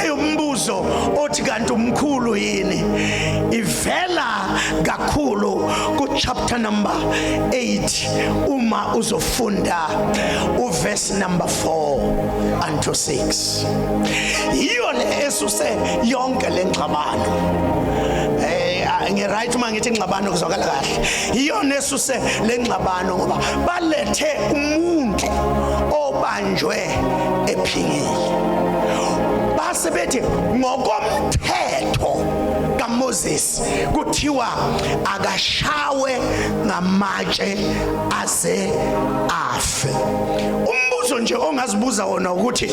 Eyombuzo othi kanti umkhulu yini ivela kakhulu ku chapter number 8 uma uzofunda uverse number 4 unto 6. Yiyo le esuse yonke lengxabano. Ngiright uma ngithi ingxabano, kuzwakala kahle. Iyona esuse lengxabano ngoba balethe umuntu obanjwe ephingile, base bethi ngokomthetho kaMoses kuthiwa akashawe ngamatshe aze afe. Umbuzo nje ongazibuza wona ukuthi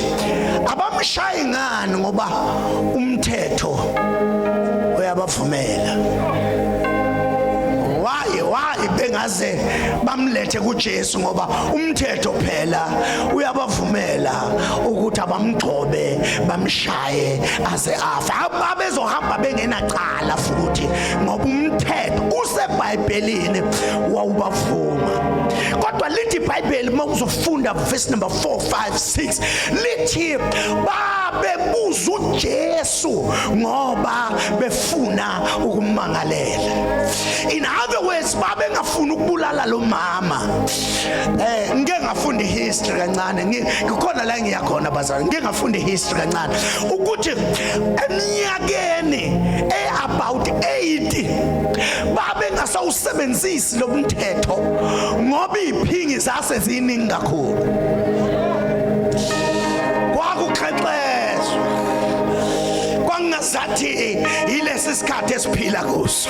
abamshayi ngani, ngoba umthetho uyabavumela. Why bengaze bamlethe kuJesu? Ngoba umthetho phela uyabavumela ukuthi abamgxobe, bamshaye aze afa, abezohamba bengenacala futhi, ngoba umthetho useBhayibhelini wawubavuma. Kodwa lithi iBhayibheli, uma uzofunda verse number 4, 5, 6, lithi babebuza uJesu ngoba befuna ukumangalela. In other words, babengafuni ukubulala lo mama. Ngike ngafunda history kancane, ngikhona la ngiyakhona bazalwane. Ngike ngafunda history kancane ukuthi eminyakeni e-about 80 babengasawusebenzisi lo mthetho ngoba iphingi zase ziningi kakhulu, kwakuxexezwa kwangazathi yilesi sikhathi esiphila kuso.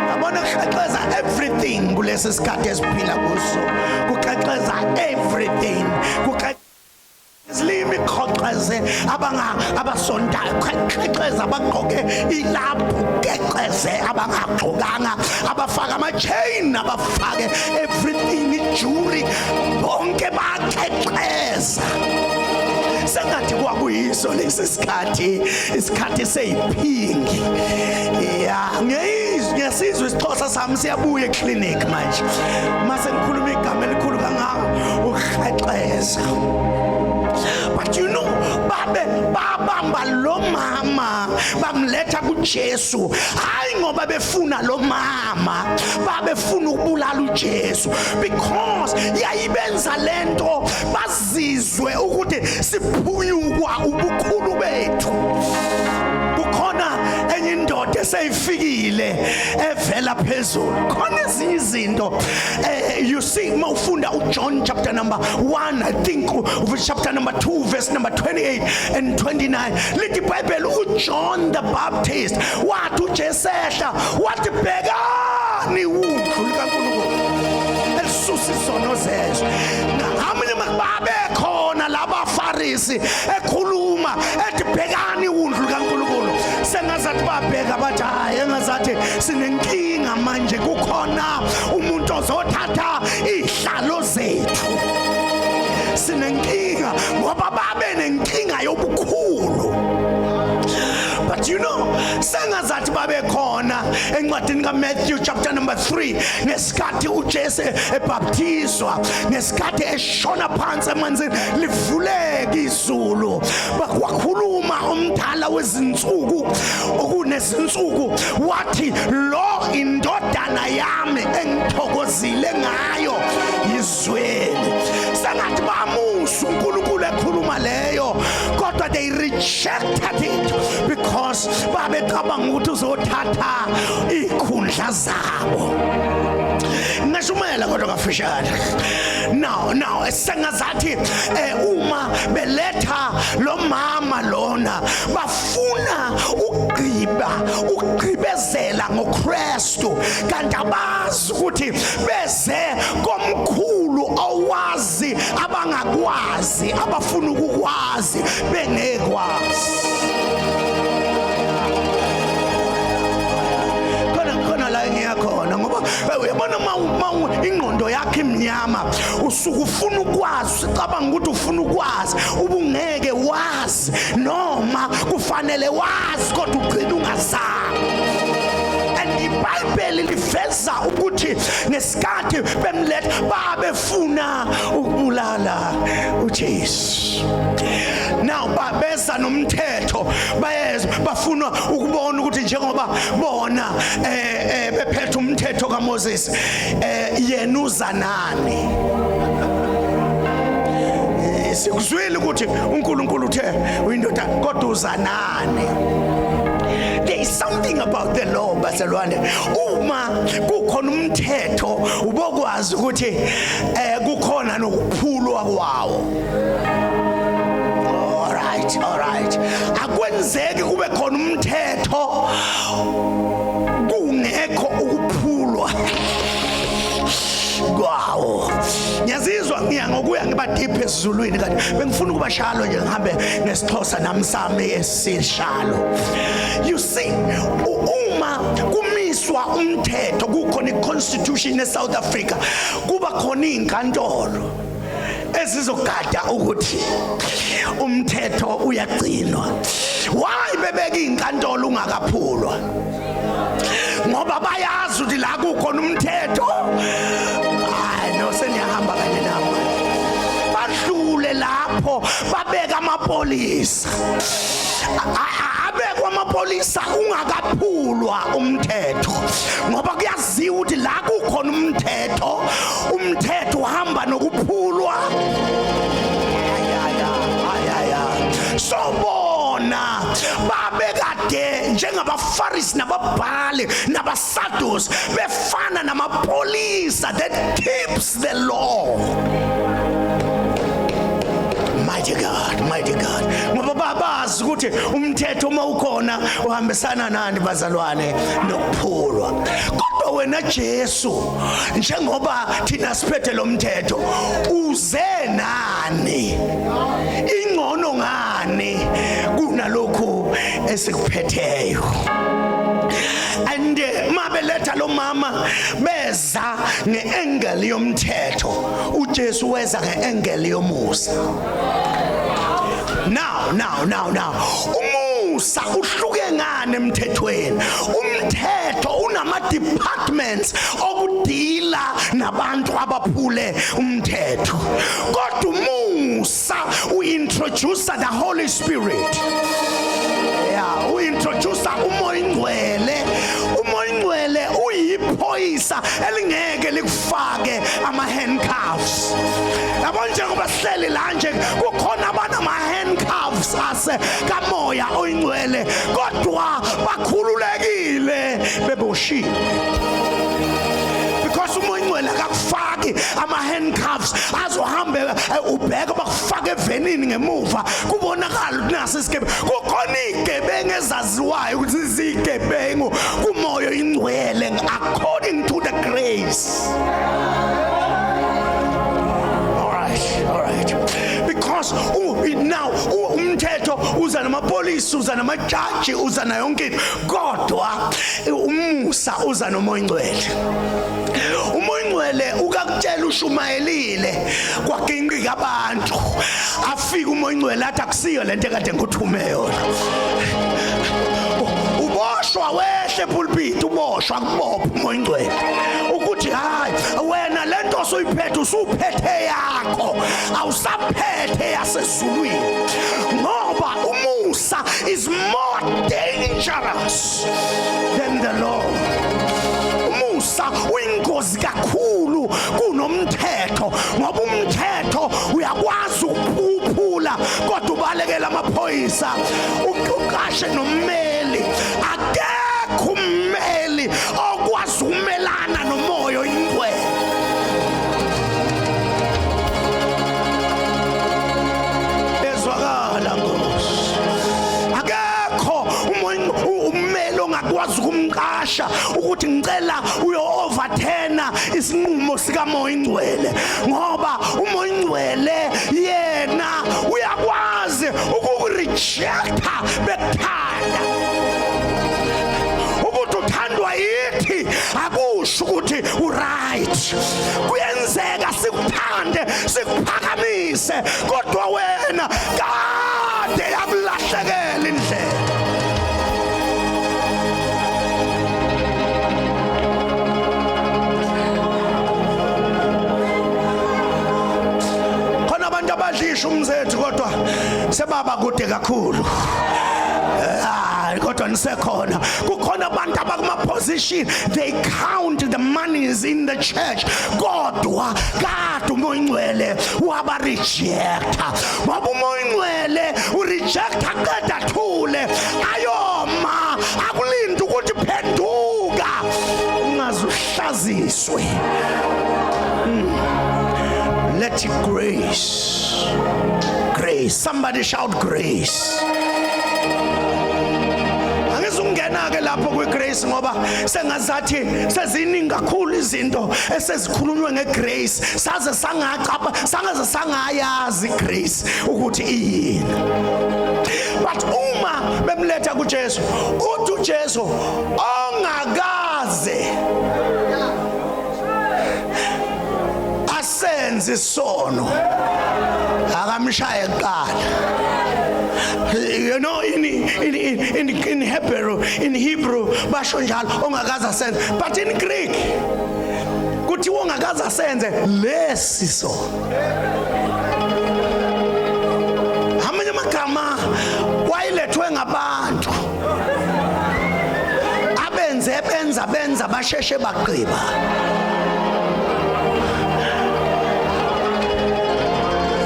Yabona, kuxexeza everything kulesi sikhathi esiphila kuso, kuxexeza everything, kuxexeza izilimi, khoxeze abanga abasontayo, xexeza abagqoke ilaphu, kexeze abangagqokanga, abafaka ama-chain, abafake everything, ijewelry, bonke baxexeza. Sengathi kwakuyiso lesi sikhathi, isikhathi seyiphingi. Ya, ngiyizwa, ngiyasizwa isiXhosa sami siyabuya eclinic manje mase ngikhuluma igama elikhulu kangaka, ukuxexeza. But you know, babe babamba lo mama, bamletha kuJesu, hayi ngoba befuna lo mama, babefuna ukubulala uJesu, because yayibenza lento bazizwe ukuthi siphunyukwa ubukhulu bethu, kukhona enye indoda eseyifikile evela phezulu, khona ezinye izinto. You see, mawufunda uJohn chapter number 1, I think chapter number 2, verse number 28 and 29, lithi iBhayibheli uJohn the Baptist wathi uJesu ehla, wathi, "Bhekani iwundlu likaNkulunkulu elisusa izono zezwe." Ngamanye babe khona labafarisi ekhuluma ethi, "Bhekani iwundlu likaNkulunkulu." Sengazathi babheka bathi, "Hayi, engazathi sinenkinga manje, kukhona umuntu ozothatha ihlalo zethu, sinenkinga," ngoba babe nenkinga yobukhulu. But you know, sengazathi babe khona encwadini kaMatthew chapter number 3, ngesikhathi uJesu ebaptizwa, ngesikhathi eshona phansi emanzini, livuleka izulu, wakhuluma umdala wezinsuku okunezinsuku, wathi, "Lo indodana yami engithokozile ngayo, yizweni." Sengathi bamusa uNkulunkulu ekhuluma leyo, kodwa they rejected it because babecabanga ukuthi uzothatha ikhundla zabo. Ngashumayela kodwa kafishane. Now sengazathi uma beletha lo mama lona, bafuna ukugqiba ukugqibezela ngoKristu, kanti abazi ukuthi beze komkhulu owazi abangakwazi, abafuna ukukwazi bengekwazi. Khona la ngiyakhona, ngoba uyabona, ma ingqondo yakhe imnyama, usuke ufuna ukwazi, ucabanga ukuthi ufuna ukwazi ubungeke wazi, noma kufanele wazi kodwa ugcina ungazami. And iBhayibheli liveza ukuthi ngesikhathi bemletha babefuna ukubulala uJesu. Jesu. Now babeza nomthetho, bayeza bafuna ukubona ukuthi njengoba bona bephethe umthetho kaMoses, yena uza nani? Sikuzwile ukuthi uNkulunkulu uthe uyindoda, kodwa uza nani? There is something about the law, bazalwane. Uma kukhona umthetho, ubokwazi ukuthi kukhona nokuphulwa kwawo. All right, all right. Akwenzeki kube khona umthetho kungekho ukuphulwa kwawo. Ngiyazizwa ngiya ngokuya ngiba deep esizulwini, kanti bengifuna ukuba shallow nje, ngihambe ngesiXhosa nami sami esishallow. You see, uma kumiswa umthetho, kukhona iconstitution eSouth Africa, kuba khona izinkantolo ezizogada ukuthi umthetho uyagcinwa. Why bebeka izinkantolo ungakaphulwa? Ngoba bayazi ukuthi la kukhona umthetho. Hayi no, seniyahamba kanye nami. Badlule lapho babeka amapolisa, abekwa amapolisa ungakaphulwa umthetho, ngoba kuyaziwa ukuthi la kukhona umthetho, umthetho uhamba nokuphulwa. Ayaya, so bona babekade njengabafarisi nababhali nabasadusi, befana namapolisa that keeps the law. Mighty God, mighty God. Ngoba babazi ukuthi umthetho uma ukhona uhambisana nani, bazalwane? Nokuphulwa. Kodwa wena Jesu, njengoba thina siphethe lo mthetho, uze nani? Ingcono ngani kunalokhu esikuphetheyo? And mabeletha lo mama, beza ngeangle yomthetho, uJesu weza ngeangle yomusa. Now, now, now, now, umusa uhluke ngani emthethweni? Umthetho unama departments okudila nabantu abaphule umthetho, kodwa umusa uintroduce the Holy Spirit. Yeah, uintroduce uMoya Ingcwele. UMoya Ingcwele uyiphoyisa elingeke likufake ama handcuffs. Yabo, njengoba sihleli la nje, kukhona abanama handcuffs ase kaMoya Oyingcwele, kodwa bakhululekile beboshiwe, because uMoya Ingcwele akakufaki ama handcuffs azohambe ubheke bakufaka evenini ngemuva, kubonakala ukuthi nasi isigebe. Kukhona igebengu ezaziwayo ukuthi ziyigebengu kuMoya Ingcwele according to the grace. All right, all right. Because now umthetho uza namapolisi, uza namajaji, uza nayo yonke into, kodwa umusa uza noMoya Ingcwele. UMoya Ingcwele ukakutshela ushumayelile kwaginqika abantu, afika uMoya Ingcwele athi akusiyo lento ekade ngikuthume yona. Uboshwa wehle pulpit, uboshwa kubopha uMoya Ingcwele ukuthi hayi wena, lento osuyiphethe usuphethe yakho, awusaphethe yasezulwini, ngoba umusa is more dangerous than the law. Umusa uyingozi kakhulu kunomthetho, ngoba umthetho uyakwazi ukuphula kodwa ubalekela amaphoyisa, uqashe nommeli. Akekho ummeli okwazi ukumelana noMoya Oyingcwele. Ezwakala Nkosi, akekho ummeli ongakwazi ukumqasha ukuthi ngicela uyo overturna isinqumo sikaMoya Ingcwele, ngoba uMoya Ingcwele yena uyakwazi ukukurejecta bekuthanda. Ukuthi uthandwa yithi akusho ukuthi uright. Kuyenzeka sikuthande, sikuphakamise, kodwa wena kade yakulahlekela indlela. Khona abantu abantu abadlisha umzethu kodwa sebaba kude kakhulu. Ah, kodwa nisekhona. Kukhona abantu abakuma position, they count the monies in the church, kodwa kade uMoya Ingcwele waba rejecta, ngoba uMoya Ingcwele urejecta qeda thule ayoma, akulindi ukuthi phenduka ungazuhlaziswe. Let grace, grace, somebody shout grace. Angizungena ke lapho kwi-grace ngoba sengazathi seziningi kakhulu izinto esezikhulunywe ngegrace, saze sangacapha, sangaze sangayazi grace ukuthi iyini. But uma bemletha kuJesu, uthi uJesu, ongakaze asenze isono akamshaye kuqala. In Hebrew basho njalo, ongakaze asenze, but in Greek kuthiwa ongakaze asenze lesi sono. Amanye amagama wayilethwe ngabantu abenze benza benza basheshe bagqiba,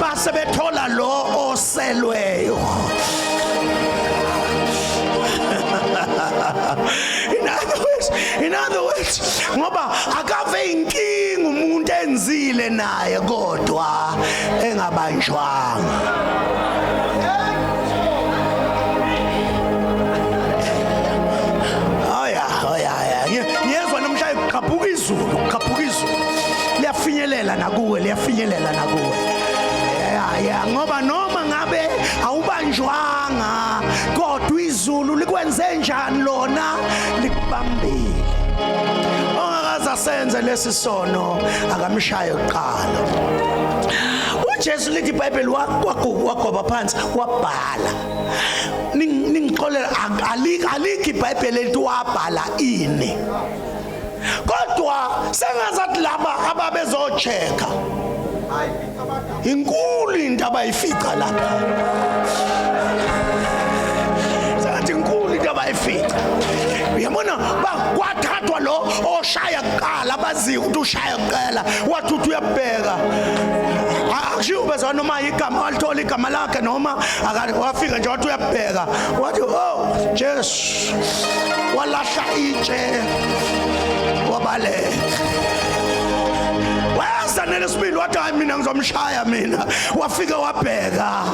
base bethola lo oselweyo. In other words, ngoba akave inkinga umuntu enzile naye kodwa engabanjwanga. Oh yeah, oh yeah, yeah. Ngiyezwa namhlanje kuqhaphuka izulu, kuqhaphuka izulu. Liyafinyelela nakuwe, liyafinyelela nakuwe. Yeah, ngoba noma ngabe awubanjwanga kodwa izulu likwenze njani lona? Likubambile. Ongakaze asenze lesi sono akamshaye kuqala. UJesu, lithi iBhayibheli, wagoba phansi wabhala. Ningixolela, alikho iBhayibheli elithi wabhala ini. Kodwa sengazathi laba ababezochecka inkulu into abayifica lapha. Sengathi inkulu into abayifica. Uyabona, kwathathwa lo oshaya kuqala, abaziyo ukuthi ushaya kuqala, wathi uthi uyabheka, akushiwo bezwa noma igama walithola igama lakhe noma wafika nje wathi uyabheka, wathi, "Oh Jesu," walahla itshe wabaleka. Weza nelesibili wathi, "Hayi, mina ngizomshaya mina." Wafika wabheka,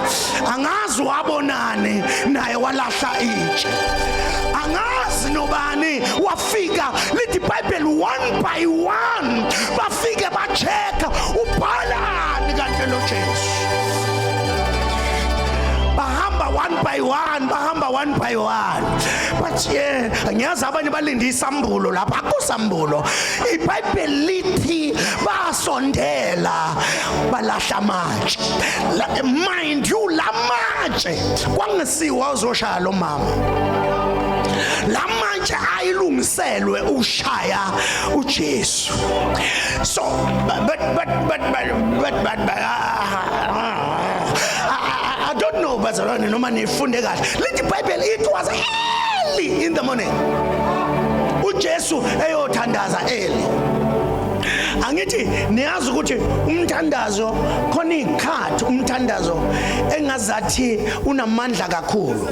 angazi wabonani, naye walahla itshe. Angazi nobani wafika. Lithi iBhayibheli, one by one bafike bachecka, ubhalani kanti lo Jesu? Bahamba one by one, bahamba one by one. But yeah, ngiyazi abanye balinde isambulo lapha, akusambulo. IBhayibheli lithi basondela balahla amatshe. Mind you, lamatshe kwangesiwa uzoshaya lo mama, lamatshe ayilungiselwe ushaya uJesu. So but I don't know, bazalwane, noma nifunde kahle. Lithi iBhayibheli, it was early in the morning, uJesu eyothandaza early. Angithi niyazi ukuthi umthandazo khona ikhathi umthandazo engazathi unamandla kakhulu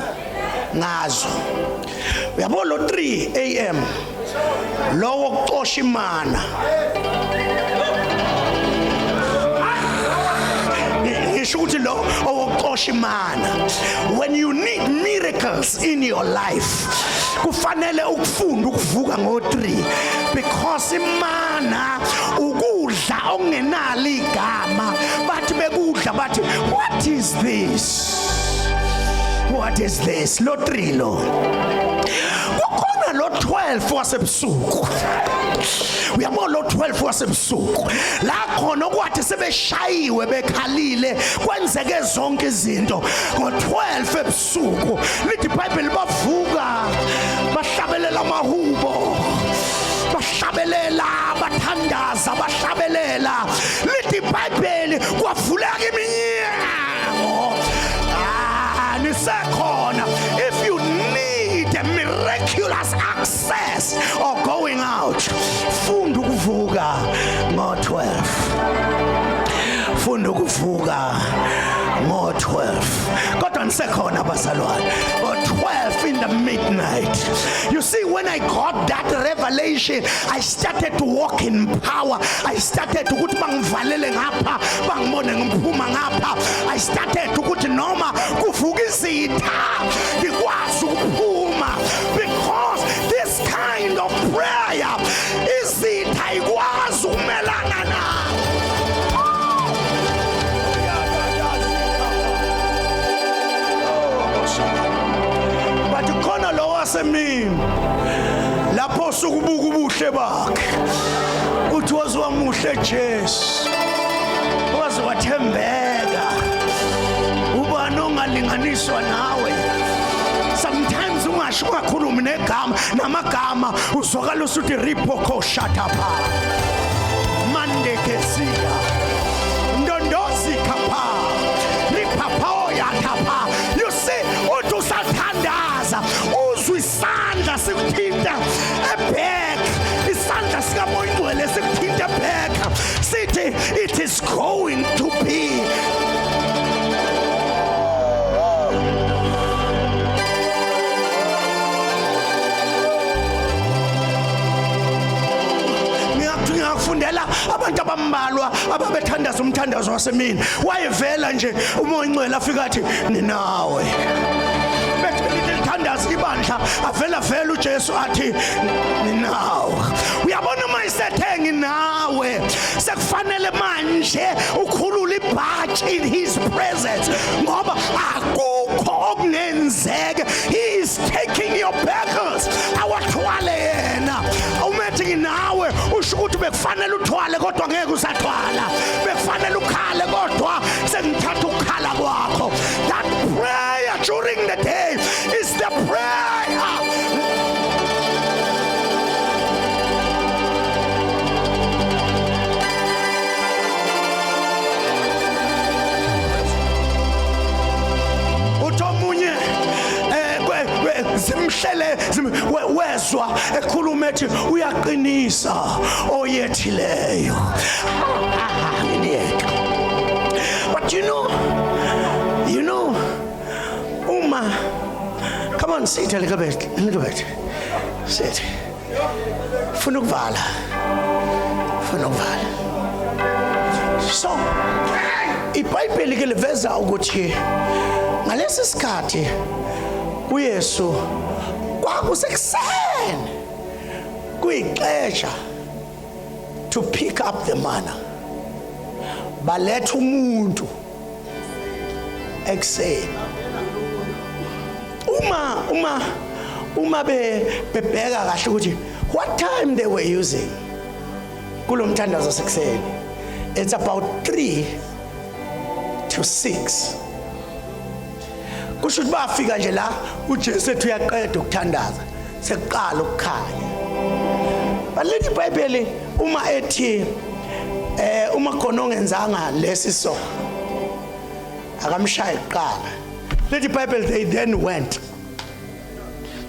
ngazo. Uyabo lo 3 am lowo kucosha imana, ngisho ukuthi lo owokucosha imana, when you need miracles in your life, kufanele ukufunda ukuvuka ngo3, because imana ukudla okungenalo igama. Bathi bekudla bathi, "What is this? What is this?" Lo 3 lo, kukhona lo 12 wasebusuku. Uyabona lo 12 wasebusuku la khona okwathi sebeshayiwe, bekhalile, kwenzeke zonke izinto, ngo12 ebusuku lithi iBhayibheli bavuka bahlabelela amahubo, bahlabelela, bathandaza, bahlabelela. Lithi iBhayibheli kwavuleka iminyango. Ngo-12. Funda ukuvuka ngo-12. Kodwa nisekhona bazalwane. Ngo-12 in the midnight. You see, when I got that revelation, I started to walk in power. I started ukuthi bangivalele ngapha, bangibone ngiphuma ngapha. I started ukuthi noma kuvuka izitha, ngikwazi ukuphuma, because this kind of prayer, izitha ikwazi ukumelana nayo. But khona lo wasemini lapho sukubuka ubuhle bakhe, uthi waze wamuhle Jesu, waze wathembeka, ubani ongalinganiswa nawe? Sometimes ungasho, ungakhulumi negama namagama, uzwakala usuthi ripoko shatapa mandekesia ndondozi khapha riphapha yathapha. You see, uthi usathandaza uzwe isandla sikuthinta eback, isandla sikaMoya Ingcwele sikuthinta back, sithi it is going to be. Ngiyakufundela abantu abambalwa ababethandaza umthandazo wasemini, wayevela nje uMoya Ingcwele afika athi ninawe. Bethi lithandaza ibandla, avela vela uJesu athi ninawe. Uyabona, uma isethe nginawe, sekufanele manje ukhulule ibhatshi in his presence, ngoba akukho okungenzeka. He is taking your battles, awathwale yena. Umethi nginawe, usho ukuthi bekufanele uthwale kodwa ngeke usathwala, bekufanele ukhale kodwa sengithatha ukukhala kwakho. That prayer during the day is the prayer. Uthi omunye zimhlele wezwa ekhuluma ethi uyaqinisa oyethileyo. Ngiyeka. But you know uma, come on, sit a little bit, a little bit, sit. Funa ukuvala, funa ukuvala. So iBhayibheli ke liveza ukuthi ngalesi sikhathi uYesu kwakusekuseni, kuyixesha to pick up the manna. Baletha umuntu ekuseni. Uma bebheka kahle ukuthi what time they were using kulomthandazo sekuseni, it's about 3 to 6. Kusho ukuthi bafika nje la uJesu ethi uyaqeda ukuthandaza, sekuqala ukukhanya. But lithi iBhayibheli uma ethi uma khona ongenzanga lesi, so akamshaye kuqala. Lithi iBhayibheli they then went,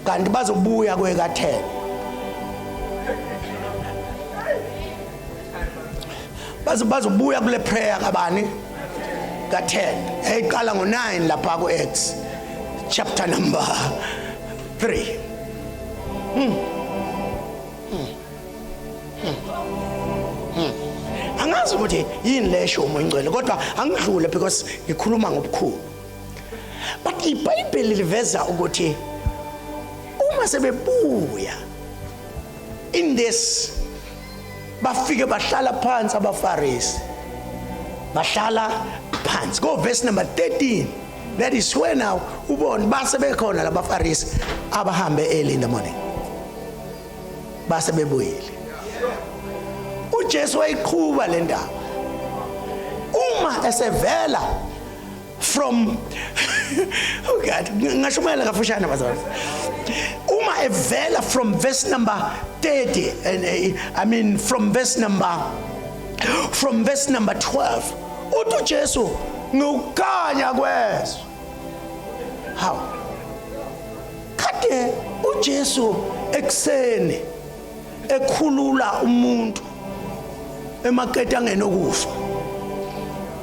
kanti bazobuya kweka-10. Bazobuya kule prayer kabani? Ka-10, eyiqala ngo-9 lapha ku-Acts chapter number 3. Angazi ukuthi yini lesho uMoya Ingcwele, kodwa angidlule because ngikhuluma ngobukhulu. But iBhayibheli liveza ukuthi uma sebebuya in this, bafike bahlala phansi abaFarisi, bahlala phansi. Go verse number 13. That is where now ubona base bekhona labaFarisi abahambe early in the morning, base bebuyile. uJesu wayiqhuba le ndaba uma esevela from, oh God, ngashumayela kafushane bazalwane. Uma evela from verse number 30 and I mean from verse number 12, uthi uJesu ngukukhanya kwezwe. How kade uJesu ekseni ekhulula umuntu? Emaketangeni okufa.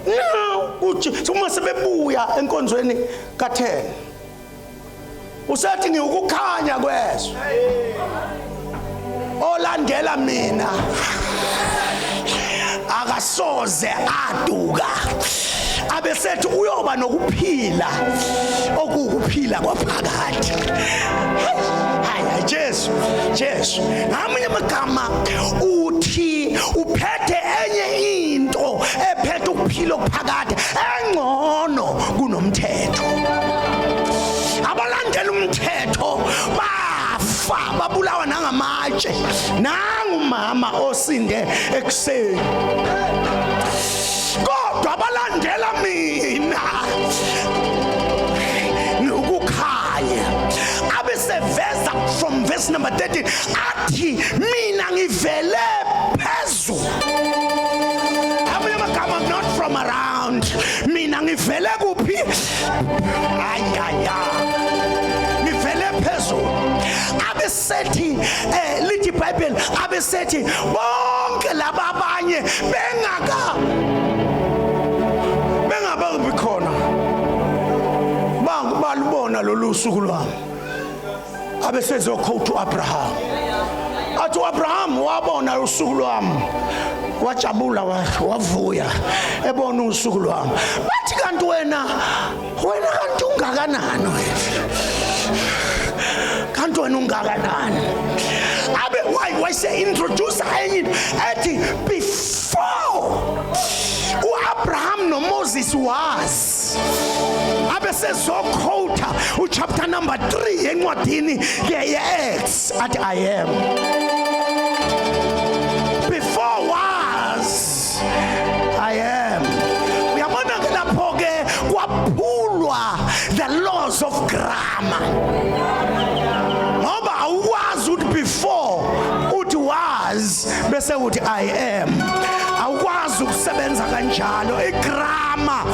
Now uthi uma sebebuya enkonzweni ka-10 usethi ngiwukukhanya kwezwe. Olandela mina akasoze aduka. Abesethi uyoba nokuphila okuwukuphila kwaphakade. Hayi Jesu, Jesu. Ngamanye amagama uthi uphethe enye into ephethe ukuphila okuphakade engcono kunomthetho. Abalandela umthetho bafa babulawa nangamatshe. Nangu mama osinde ekuseni. Kodwa abalandela mina ngikukhanya. Abeseveza from verse number 13 athi mina ngivele phezulu. Amanye amagama not from around. Mina ngivele kuphi? Ayaya. Ngivele phezulu. Abesethi lithi iBhayibheli abesethi bonke laba abanye bengaka bengababi khona balubona lolu suku lwami. Abesezoquote uAbraham. Athi uAbraham wabona usuku lwami wajabula wavuya ebona usuku lwami. Bathi kanti wena kanti ungakanani wena? Kanti wena ungakanani? Abe why say introduce enye ethi before uAbraham noMoses was. Abesezoquote uchapter number 3 encwadini ye-Acts athi I am. Before was I am. Uyabona ke lapho ke kwaphulwa the laws of grammar. Ngoba awukwazi ukuthi before uthi was bese uthi I am. Awukwazi ukusebenza kanjalo. Igrammar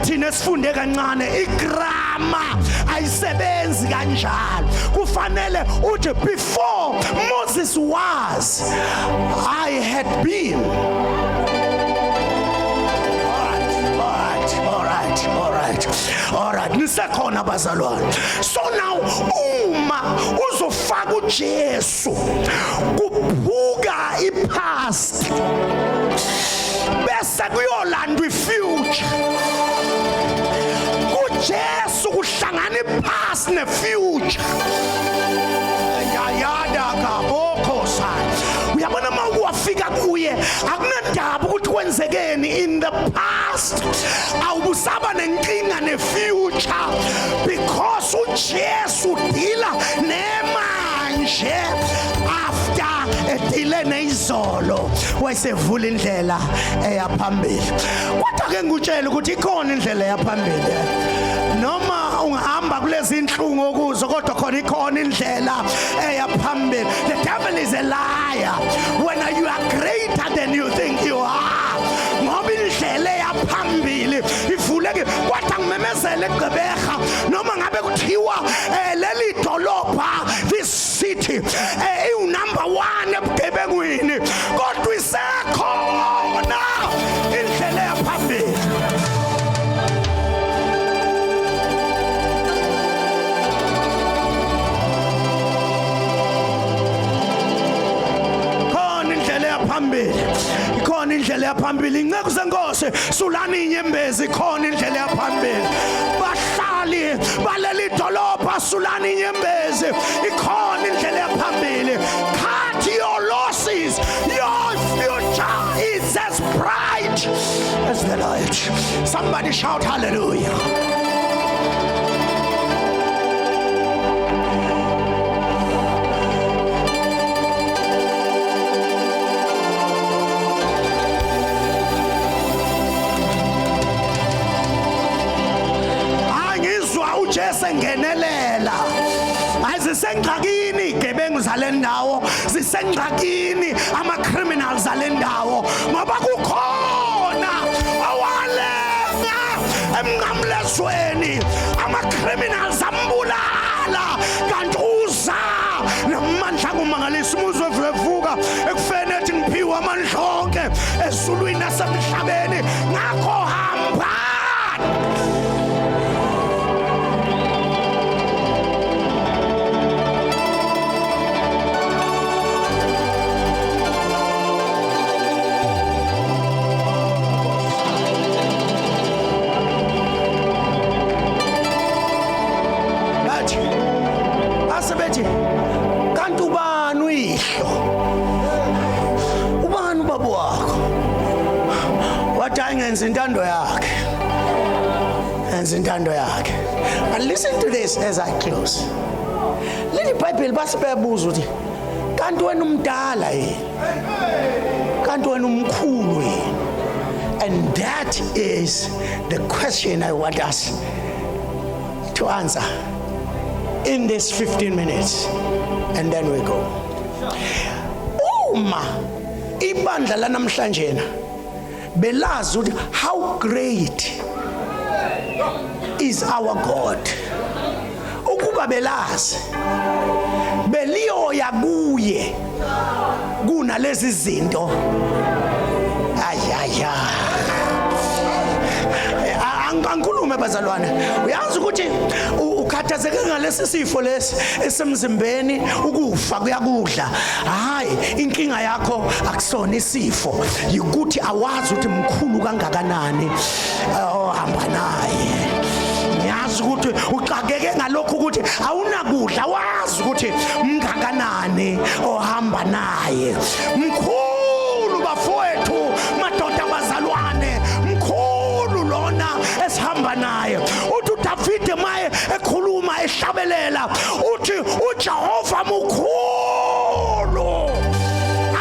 thina esifunde kancane igrammar ayisebenzi kanjalo. Kufanele uthi before Moses was I had been. All right, all right, all right. Nisekhona bazalwane. So now uma uzofaka uJesu kuphuka ipast bese kuyolandwa ifuture. KuJesu kuhlangana ipast nefuture. Yayada kaboko sai. Uyabona uma wafika kuye akunandaba ukuthi kwenzekeni in the past. Awubusaba nenkinga nefuture because uJesu deala nemanje after edile neyizolo wayesevula indlela eyaphambili. Kodwa ke ngikutshela ukuthi ikhona indlela eyaphambili. Noma ungahamba kulezi inhlungu okuzo kodwa khona ikhona indlela eyaphambili. The devil is a liar. When you are greater than you think you are. Ngoba indlela eyaphambili ivuleke. Kodwa ngimemezele eGqeberha noma ngabe kuthiwa leli dolobha this city iwu number 1 ebugebengwini kodwa isekhona indlela eyaphambili. Khona indlela eyaphambili. Ikhona indlela eyaphambili. Inceku zenkosi sulani inyembezi ikhona indlela eyaphambili. Bahlali baleli dolobha sulani inyembezi ikhona indlela eyaphambili. Cut your losses. Your future is as bright as the light. Somebody shout hallelujah. Angizwa uJesu engenelela. Azisengxakini igebengu zalendawo, zisengxakini ama criminals zalendawo ngoba kukhona owalenga emnqamlezweni ama criminals ambulala kanti uza namandla kumangalisa umuzwe evuka ekufeni ethi ngiphiwe amandla onke Ezulwini nasemhlabeni. Ngakho hambani. Bathi asebethi kanti ubani uyihlo, ubani ubaba wakho? Wathi hayi, ngenza intando yakhe, enza intando yakhe. And listen to this as I close. Leli Bible base bayabuza ukuthi kanti wena umdala yini, kanti wena umkhulu yini? And that is the question I want us to answer in this 15 minutes, and then we go. Uma ibandla lanamhlanje na belazi ukuthi how great is our God, ukuba belazi beliyoya kuye kunalezi zinto. Ayaya, angikhulume bazalwane. Uyazi ukuthi ukhathazeke ngalesi sifo lesi esemzimbeni, ukufa kuyakudla. Hayi, inkinga yakho akusona isifo, yikuthi awazi ukuthi mkhulu kangakanani ohamba naye. Ngiyazi ukuthi uxakeke ngalokhu ukuthi awunakudla, wazi ukuthi mngakanani ohamba naye. Mkhulu bafowethu, madoda, bazalwane, mkhulu lona esihamba naye. Uthi uDavide maye ekhuluma ehlabelela, uthi uJehova mkhulu,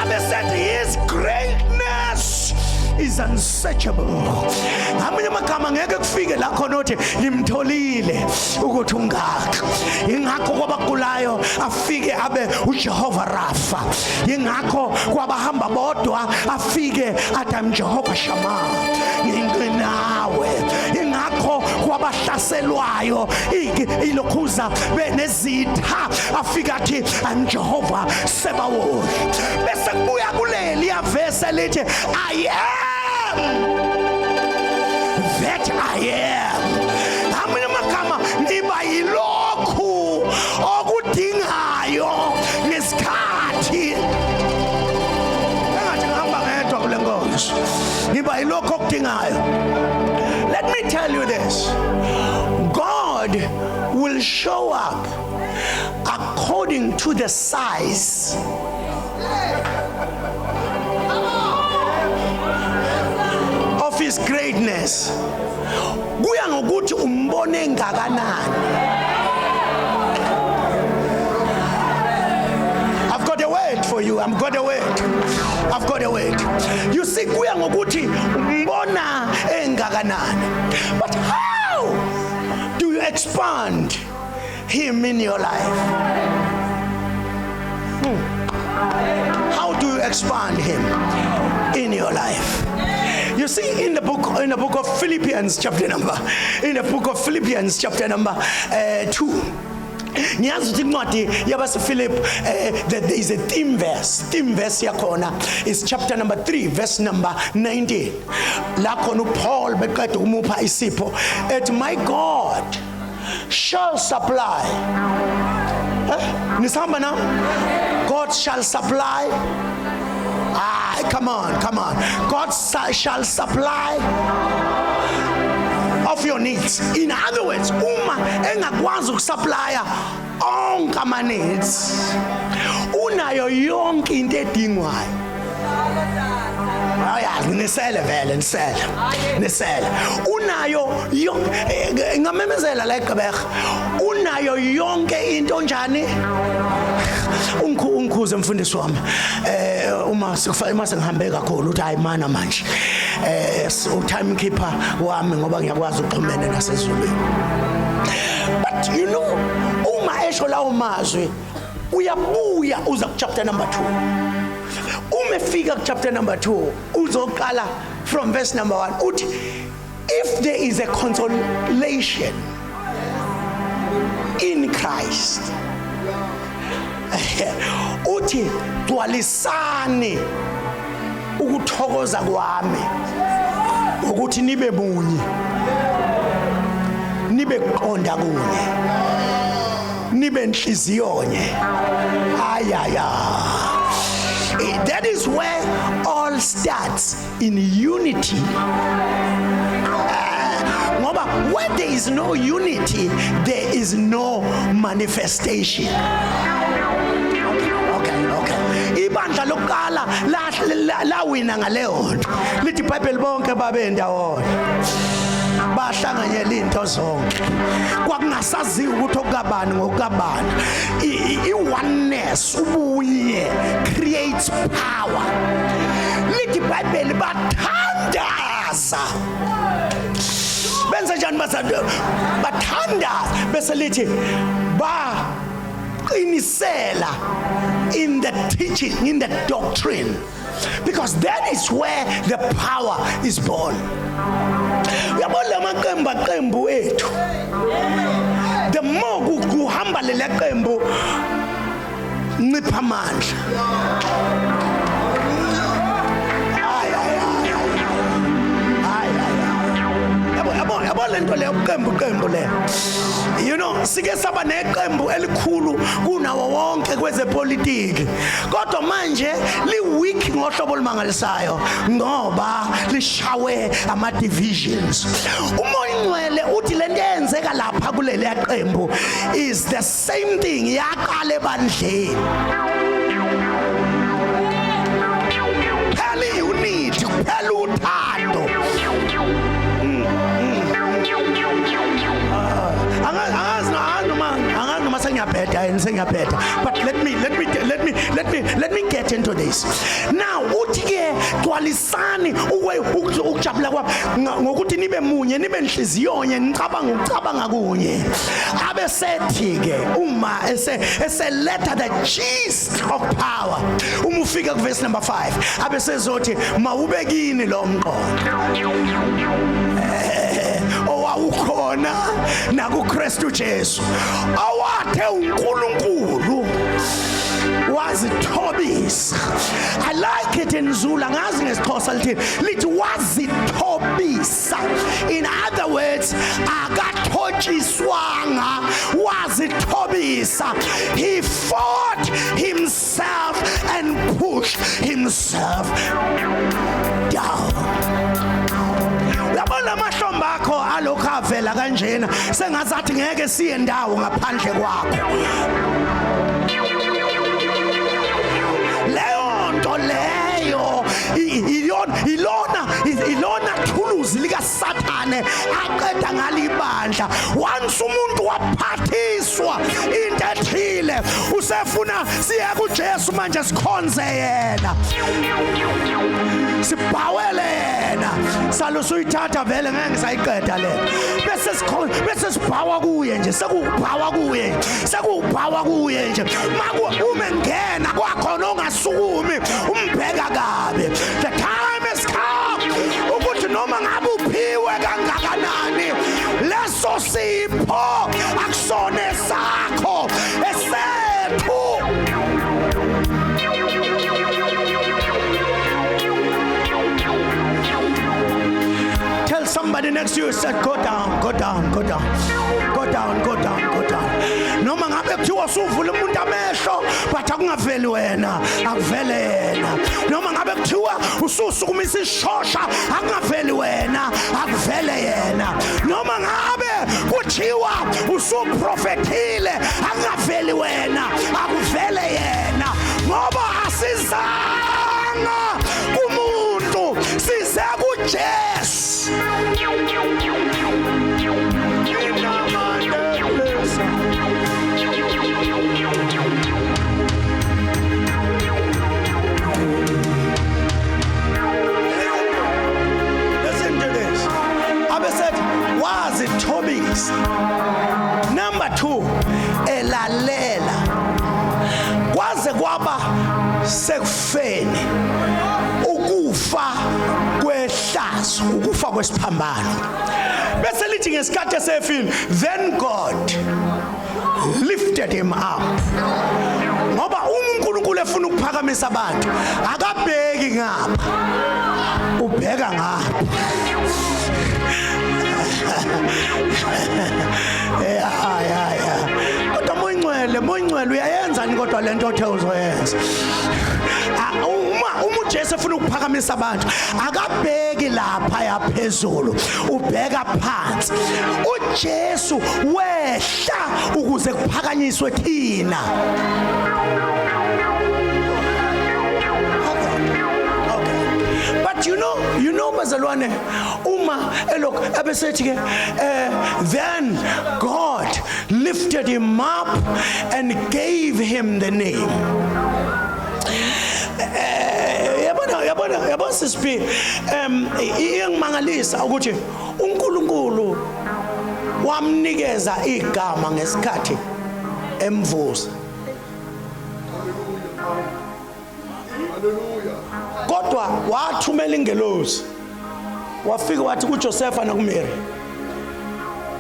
abesethi his greatness is unsearchable. Ngamanye amagama ngeke kufike la khona uthi ngimtholile ukuthi ungaka. Ingakho kwabagulayo afike abe uJehova Rafa, ingakho kwabahamba bodwa afike athi I'm Jehova Shama, nginawe. Ingakho kwabahlaselwayo ilokhuza benezitha afike athi I'm Jehova Sebawoth. Bese kubuya kuleli yavese lithi I am that I am. Ngamanye amagama ngiba yilokhu okudingayo ngesikhathi. Engathi ngihamba ngedwa kule nkonzo. Ngiba yilokhu okudingayo. Let me tell you this: God will show up according to the size of his greatness. Kuya ngokuthi umbone ngakanani. I've got a word for you. I've got a word. I've got a word. You see, kuya ngokuthi umbona engakanani. But how do you expand him in your life? How do you expand him in your life? You see, in the book of Philippians, chapter number, in the book of Philippians, chapter number 2. Ngiyazi ukuthi incwadi yabasePhilip that there is a theme verse. Theme verse yakhona is chapter number 3 verse number 19, la khona uPaul beqeda ukumupha isipho ethi my God shall supply. Eh, nisahamba na? God shall supply. Ah, come on, come on. God shall supply of your needs. In other words, uma engakwazi ukusupplya onke ama needs, unayo yonke into edingwayo. Ayazi nisele vele, nisele, nisele. Unayo yonke, ngamemezela la eGqeberha, unayo yonke into. Njani? Ungikhuze mfundisi wami uma sikufa, uma sengihambe kakhulu, uthi hayi mana manje u timekeeper wami, ngoba ngiyakwazi ukuxhumana nasezulwini. But you know, uma esho lawo mazwi, uyabuya uza ku chapter number 2. Uma efika ku chapter number 2, uzoqala from verse number 1, uthi if there is a consolation in Christ, uthi gcwalisani. Ukuthokoza kwami ukuthi nibe munye, nibe kuqonda kunye, nibe nhliziyo nye. Ayaya, that is where all starts, in unity, ngoba where there is no unity, there is no manifestation. Okay, ibandla lokuqala lawina ngaleyo nto. Lithi iBhayibheli bonke babe ndawonye, bahlanganyela into zonke, kwakungasaziwa ukuthi okukabani ngokukabani. I-oneness, ubunye, creates power. Lithi iBhayibheli bathandaza. Benza njani? Bathandaza, bese lithi baqinisela in the teaching, in the doctrine, because that is where the power is born. Uyabona lamaqembu aqembu ethu, the more kuhamba lele qembu, ncipha amandla. Ay, ay, ay, ay, ay, ay. Yabo, yabo, yabo, lento leyo, qembu qembu le, sike saba neqembu elikhulu kunawo wonke kwezepolitiki, kodwa manje li weak ngohlobo olumangalisayo ngoba lishawe ama divisions. UMoya oNgcwele uthi lento eyenzeka lapha kuleli yaqembu is the same thing yaqala ebandleni. Phela unity, kuphela uthando. Angazi noma sengiyabheda yini, sengiyabheda, but let me get into this now. Uthi ke gcwalisani ukujabula kwami ngokuthi nibe munye, nibe nhliziyo nye, nicabanga ukucabanga kunye. Abe sethi ke uma eseletha the gist of power, uma ufika ku verse number 5, abe sezothi mawube kini lo mqondo owawukhona nakuKristu Jesu, owathe uNkulunkulu wazithobisa. I like it in Zulu, ngazi ngesiXhosa lithi wazithobisa. In other words, akathotshiswanga, wazithobisa. He fought himself and pushed himself down. Uyabona amahlombe akho alokhu avela kanjena, sengazathi ngeke siye ndawo ngaphandle kwakho. Leyo nto leyo ilona thuluzi lika Sathane aqeda ngalibandla. Once umuntu waphathiswa into ethile, usefuna siye kuJesu manje, sikhonze yena, sibhawele yena. Salo suyithatha vele, ngeke ngisayiqeda le. Bese sikhona, bese sibhawa kuye nje, sekubhawa kuye, sekubhawa kuye nje. Maku uma ngena kwakhona ongasukumi, umbheka kabi. The time has come ukuthi noma ngabe uphiwe kangakanani, leso sipho akusona sakho, esethu. Tell somebody next to you, said, "Go down, go down, go down, go down, go down, go down." Noma ngabe kuthiwa usuvula umuntu amehlo, but akungaveli wena, akuvele yena. Noma ngabe kuthiwa ususukumisa ishosha, akungaveli wena, akuvele yena. Noma ngabe kuthiwa usuprofethile, akungaveli wena, akuvele yena, ngoba asizanga kumuntu, size kuJesu. Inamandla. Listen to this. Abesethi wazithobisa. Number 2, elalela kwaze kwaba sekufeni, ukufa kwehlazo, ukufa kwesiphambano. Bese lithi ngesikhathi esefile, then God lifted him up, ngoba uma uNkulunkulu efuna ukuphakamisa abantu akabheki ngapha, ubheka ngapha. Ya ya ya, kodwa moyingcwele, moyingcwele uyayenzani kodwa lento othe uzoyenza? Uma uJesu efuna ukuphakamisa abantu akabheki lapha yaphezulu, ubheka phansi. uJesu wehla ukuze kuphakanyiswe thina. Okay. But you know bazalwane, uma elokhu ebesethi ke then God lifted him up and gave him the name. Yabona, yabona, yabona sisiphi, iyangimangalisa ukuthi uNkulunkulu wamnikeza igama ngesikhathi emvusa. Kodwa wathumela ingelosi, wafika wathi kuJosepha nakuMary,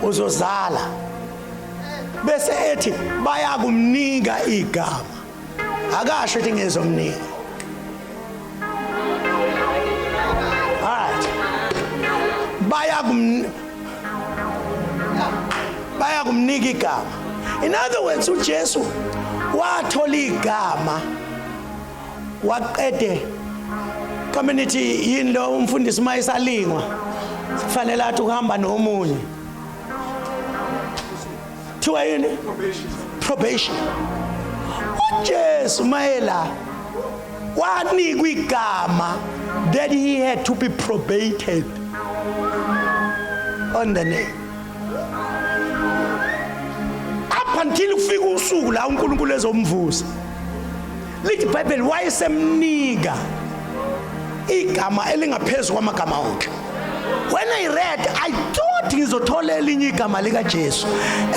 uzozala, bese ethi bayakumnika igama. Akasho ukuthi ngizomnika. Alright, bayakumnika igama. In other words, uJesu wathola igama waqede community. Yini lo umfundisi mayisalingwa kufanele athi ukuhamba nomunye, thiwa yini? Probation. uJesu mayela wanikwa igama that he had to be probated on the name up until kufika usuku la uNkulunkulu ezomvusa. Lithi iBhayibheli wayesemnika igama elingaphezulu kwamagama onke. When I read, I thought ngizothola elinye igama likaJesu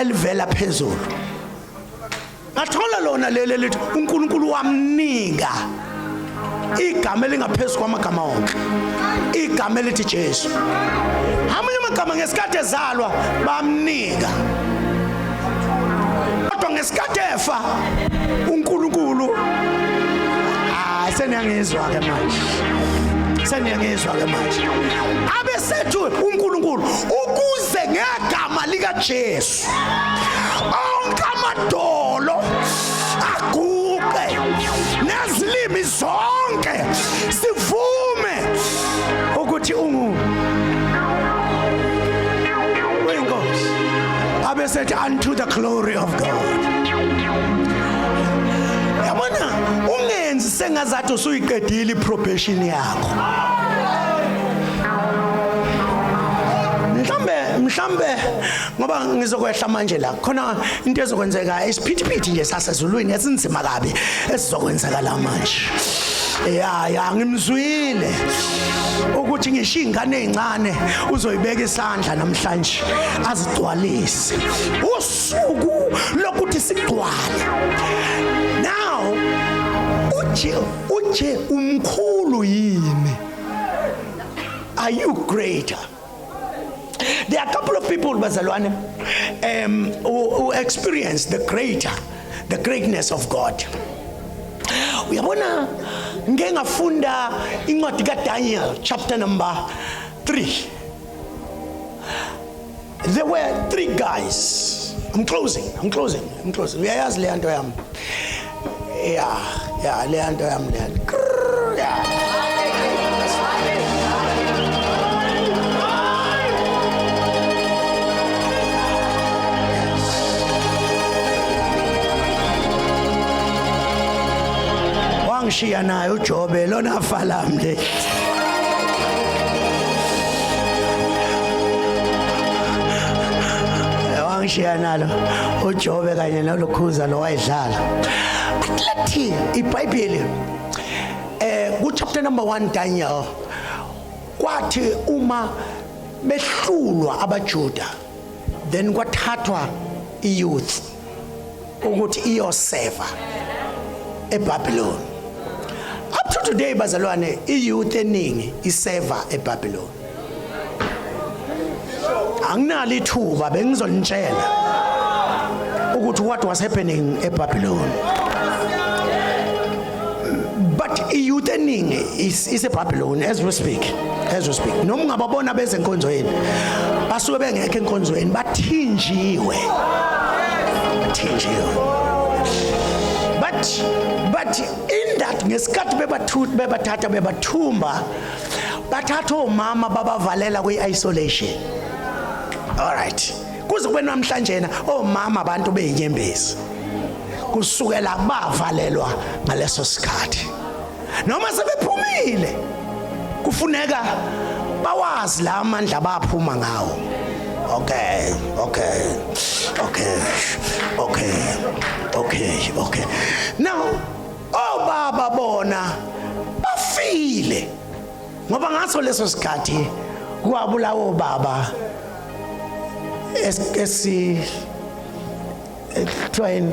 elivela phezulu. Ngathola lona leli elithi uNkulunkulu wamnika igama elingaphezulu kwamagama onke, igama elithi Jesu. Amanye amagama ngesikhathi ezalwa bamnika, kodwa ngesikhathi efa uNkulunkulu, hayi, seniyangizwa ke manje, seniyangizwa ke manje, abesethu uNkulunkulu ukuze ngegama lika Jesu onke amadolo aguqe nezilimi zonke sivume ukuthi ungu uyinkosi, abesethi unto the glory of God. Yabona, ungenzi sengazathi usuyiqedile iprobation yakho. Mhlambe ngoba ngizokwehla manje la, khona into ezokwenzeka, isiphithiphithi nje sasezulwini esinzima kabi esizokwenzeka la manje. Ya ya, ngimzwile ukuthi ngisho ingane ezincane uzoyibeka isandla namhlanje azigcwalise. Usuku lokuthi sigcwale. Now uje umkhulu yini? Are you greater? There are a couple of people, bazalwane, who experience the greatness of God. Uyabona, ngike ngafunda incwadi kaDaniel chapter number 3. There were three guys. I'm closing, I'm closing, I'm closing. Uyayazi le nto yami. Yeah, le nto yami le. Grrr, yeah. Wangishiya naye uJobe lona falami le. Wangishiya nalo uJobe kanye nolokhuza lo wayedlala. But lethi iBhayibheli ku chapter number 1 Daniel, kwathi uma behlulwa abaJuda, then kwathathwa iyouth ukuthi iyoseva eBabylon. Up to today, bazalwane, iyouth eningi iseva eBabylon. Anginalo ithuba, bengizonitshela ukuthi what was happening eBabylon. Iyouth eningi iseBabylon as we speak, as we speak. Noma ungababona beze enkonzweni, basuke bengekho enkonzweni, bathinjiwe, bathinjiwe. But in that, ngesikhathi bebathatha, bebathumba, bathatha omama babavalela kwi-isolation. All right, kuze kube namhlanje na omama abantu beyinyembezi kusukela bavalelwa ngaleso sikhathi. Noma sebephumile, kufuneka bawazi la amandla baphuma ngawo. Okay. Now obaba bona bafile, ngoba ngaso leso sikhathi kwabulawa obaba esi kuthiwa yini,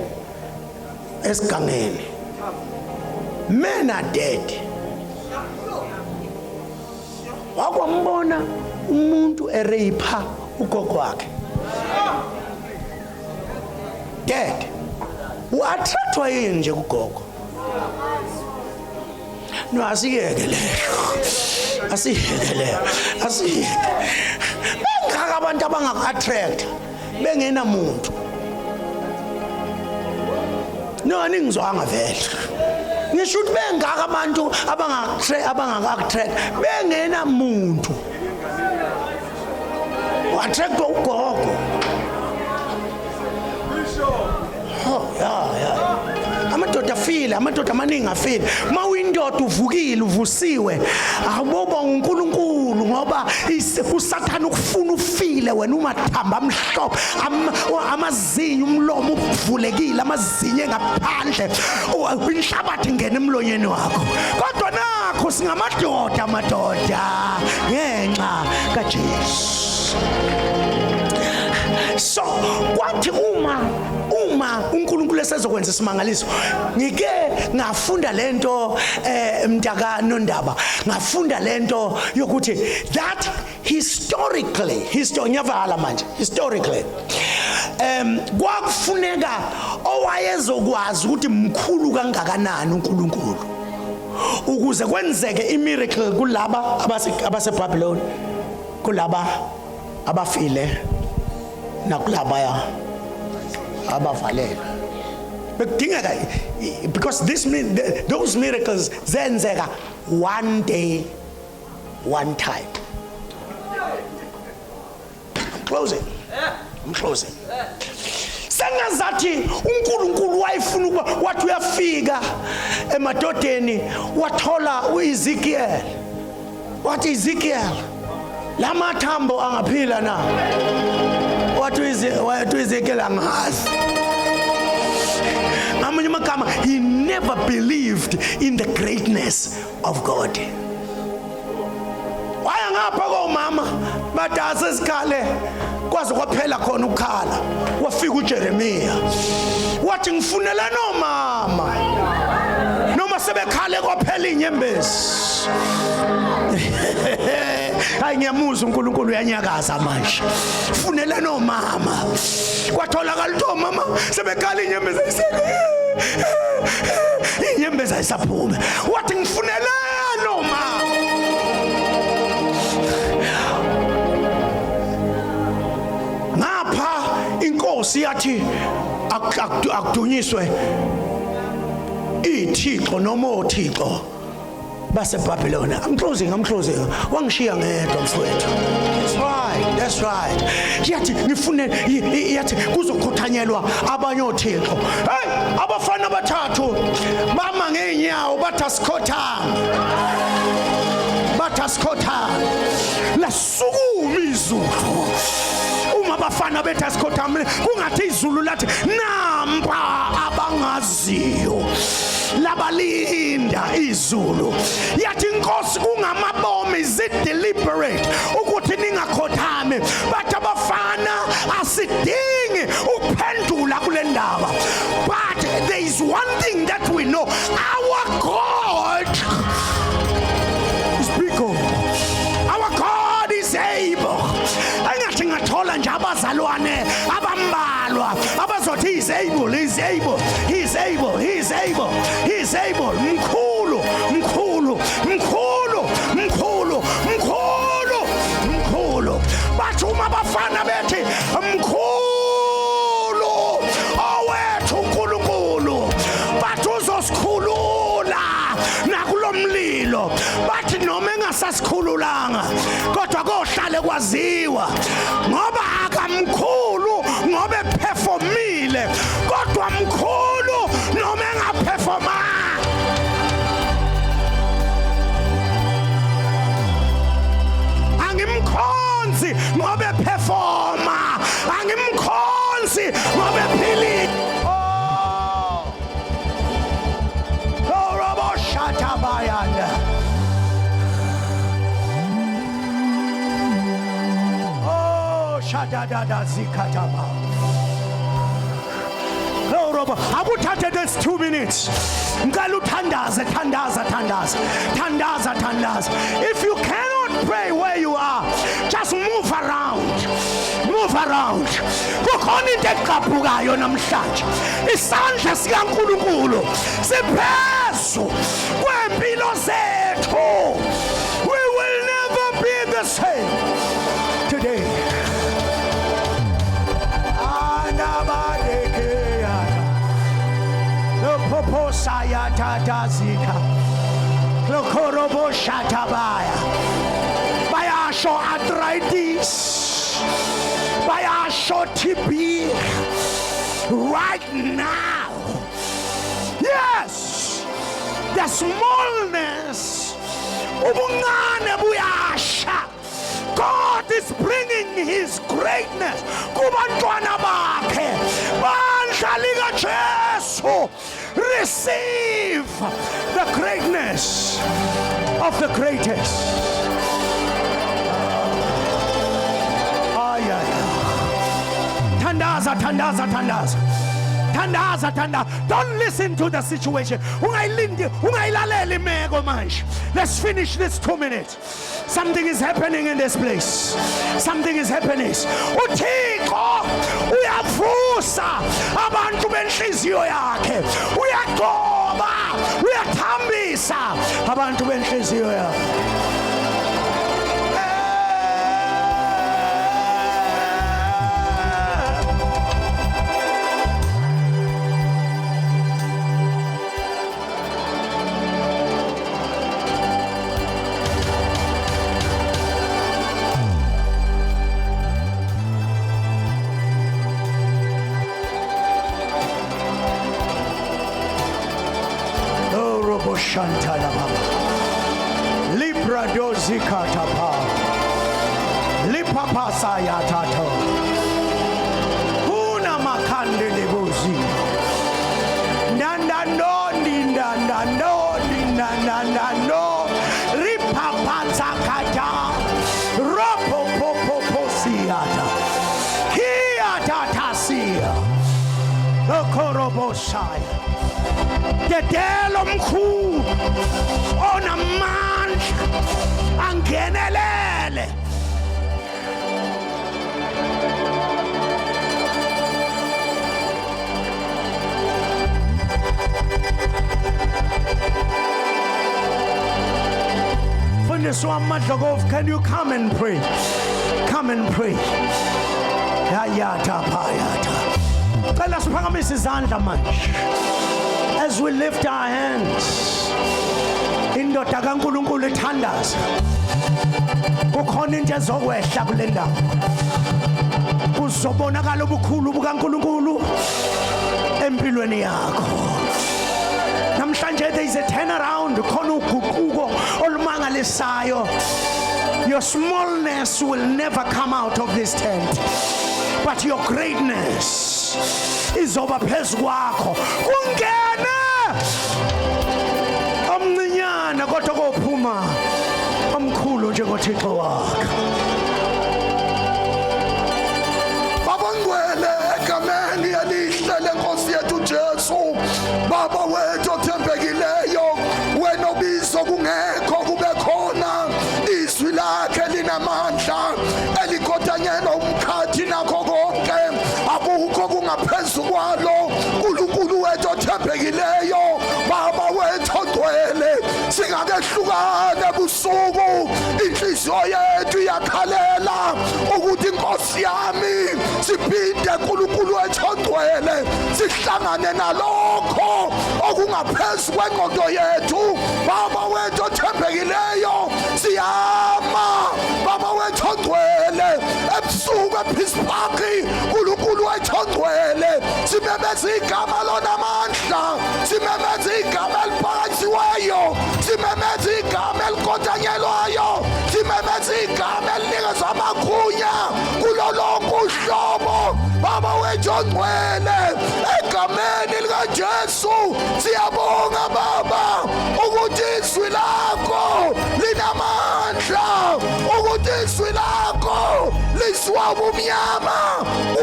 esigangeni. Men are dead. Wakwambona umuntu erape ugogo wakhe, dead. U-attractwa yini nje kugogo? No, asiyeke leyo, asiyeke leyo, asiyeke. Bengaka abantu abangaku-attract bengenamuntu. No, aningizwanga vele. Ngisho ukuthi bengaka abantu abangaka-attract bengenamuntu, u-attractwa ugogo. Oh, ya, amadoda afile, amadoda amaningi afile. Uma uyindoda uvukile, uvusiwe, awubonga uNkulunkulu, ngoba uSathane ukufuna ufile wena, umathamba amhlophe, amazinyo, umlomo uvulekile, amazinyo engaphandle, inhlabathi ingena emlonyeni wakho. Kodwa nakho singamadoda, amadoda ngenxa kaJesu. So kwathi uma uNkulunkulu esezokwenza isimangaliso, ngike ngafunda lento, mntaka Nondaba, ngafunda lento yokuthi that historically, history, ngiyavala manje, historically kwakufuneka owayezokwazi ukuthi mkhulu kangakanani uNkulunkulu ukuze kwenzeke imiracle kulaba abaseBabylon, kulaba abafile nakulabaya abavalelwe. Bekudingeka, because this mean those miracles zenzeka one day, one time. I'm closing, I'm closing. Sengazathi uNkulunkulu wayefuna ukuba, wathi uyafika emadodeni, wathola uEzekiel, wathi, "Ezekiel, lamathambo angaphila na?" Wathi uEzekiel, "Angazi." Ngamanye amagama, he never believed in the greatness of God. Waya ngapha komama, bathi asesikhale, kwaze kwaphela khona ukukhala. Wafika uJeremiya, wathi, "Ngifunela nomama noma sebekhale kwaphela inyembezi." Hayi, ngiyamuzwa uNkulunkulu uyanyakaza manje. Funela nomama, kwatholakala ukuthi omama sebekhala, inyembezi ayiseke, inyembezi ayisaphume. Wathi, "Ngifunela nomama." Ngapha inkosi yathi akudunyiswe ithixo noma othixo baseBabylon. I'm closing, I'm closing. Wangishiya ngedwa, mfowethu. That's right, that's right. Yathi ngifune, yathi kuzokhothanyelwa abanye othixo. Hey, abafana abathathu bama ngeenyawo, bathi asikhothame, bathi asikhothame. Lasukuma izulu. Uma abafana bethi asikhothame, kungathi izulu lathi, "Nampa abangaziyo." Labalinda izulu. Yathi inkosi, "Kungamabomi? Is it deliberate ukuthi ningakhothami?" Bathi abafana, "Asidingi ukuphendula kule ndaba, but there is one thing that we know: our God is bigger, our God is able." Engathi ngathola nje abazalwane abambalwa abazothi, "He is able, he is able, he is able, he is able, he is able." Mkhulu, mkhulu. Bathi uma abafana bethi mkhulu owethu uNkulunkulu, bathi uzosikhulula nakulomlilo. Bathi noma engasasikhululanga, kodwa kohlale kwaziwa, ngoba akamkhulu ngoba eperformile, kodwa mkhulu noma engaperformanga. Angimkhonzi ngoba eperforma, angimkhonzi ngoba ephilile. Oh, Robo-shatabayanda. Oh, shadadada zikataba. Oh, Robo, akuthathe this 2 minutes. Ngicela uthandaze, thandaza, thandaza. Thandaza, thandaza. If you cannot pray where you are, just move around. Move around. Kukhona into eqaphukayo namhlanje. Isandla sikaNkulunkulu siphezu kwempilo zethu. We will never be the same today. Anabadekeyata. Lopoposayatadazika. Lokoroboshatabaya. Bayasho arthritis. Bayasho TB. Right now. Yes. The smallness. Ubuncane buyasha. God is bringing his greatness kubantwana bakhe. Bandla likaJesu, receive the greatness of the greatest. Ay, ay, ay. Thandaza, thandaza, thandaza. Thandaza, thandaza. Don't listen to the situation. Ungayilindi, ungayilaleli imeko manje. Let's finish this 2 minutes. Something is happening in this place. Something is happening. UThixo uyavusa abantu benhliziyo yakhe. Uyagcoba, uyathambisa abantu benhliziyo yakhe. Oh, Robo Shantala Baba. Libra dozikata pa. Lipapasa yatato. Kuna makande libuzi. Nanda no ndanda no ndanda no. Ripapatsa kata. Ropo popo posiata. Kia tatasia. Okorobosaya. Dedelo mkhulu onamandla angenelele. Mfundisi wami Madlokov, can you come and pray? Come and pray. Yayata payata. Cela siphakamise izandla manje. As we lift our hands, indoda kaNkulunkulu ithandaza. Kukhona into ezokwehla kule ndawo. Kuzobonakala ubukhulu bukaNkulunkulu empilweni yakho. Namhlanje there is a turnaround, khona uguquko olumangalisayo. Your smallness will never come out of this tent, but your greatness izoba phezu kwakho. Kungene omncinyane kodwa kophuma omkhulu njengoThixo wakhe. Babangcwele, egameni elihle lenkosi yethu Jesu, Baba wethu othembekileyo, wena obizo kungekho kube khona, izwi lakhe linamandla elikotanyelwa umkhathi nakho konke, akukho kungaphezu kwalo. Nkulunkulu wethu othembekileyo, Baba wethu ogcwele, singakehlukana ebusuku, inhliziyo yethu iyakhalela. Ukuthi inkosi yami siphinde uNkulunkulu wethu ongcwele sihlangane nalokho okungaphezu kwengqondo yethu. Baba wethu othembekileyo, siyama Baba wethu ongcwele ebusuku ePeace Park, uNkulunkulu wethu ongcwele, simemeza igama lonamandla, simemeza igama eliphakanyisiweyo, simemeza igama elikotanyelwayo, simemeza igama elinikeza amagunya kulo lonke uhlobo. Baba wethu ongcwele, egameni likaJesu siyabonga Baba ukuthi izwi lakho linamandla, ukuthi izwi lakho lizwa ubumnyama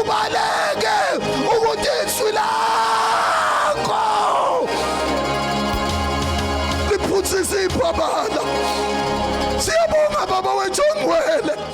ubaleke, ukuthi izwi lakho liphuthisa ibhabala. Siyabonga Baba wethu ongcwele.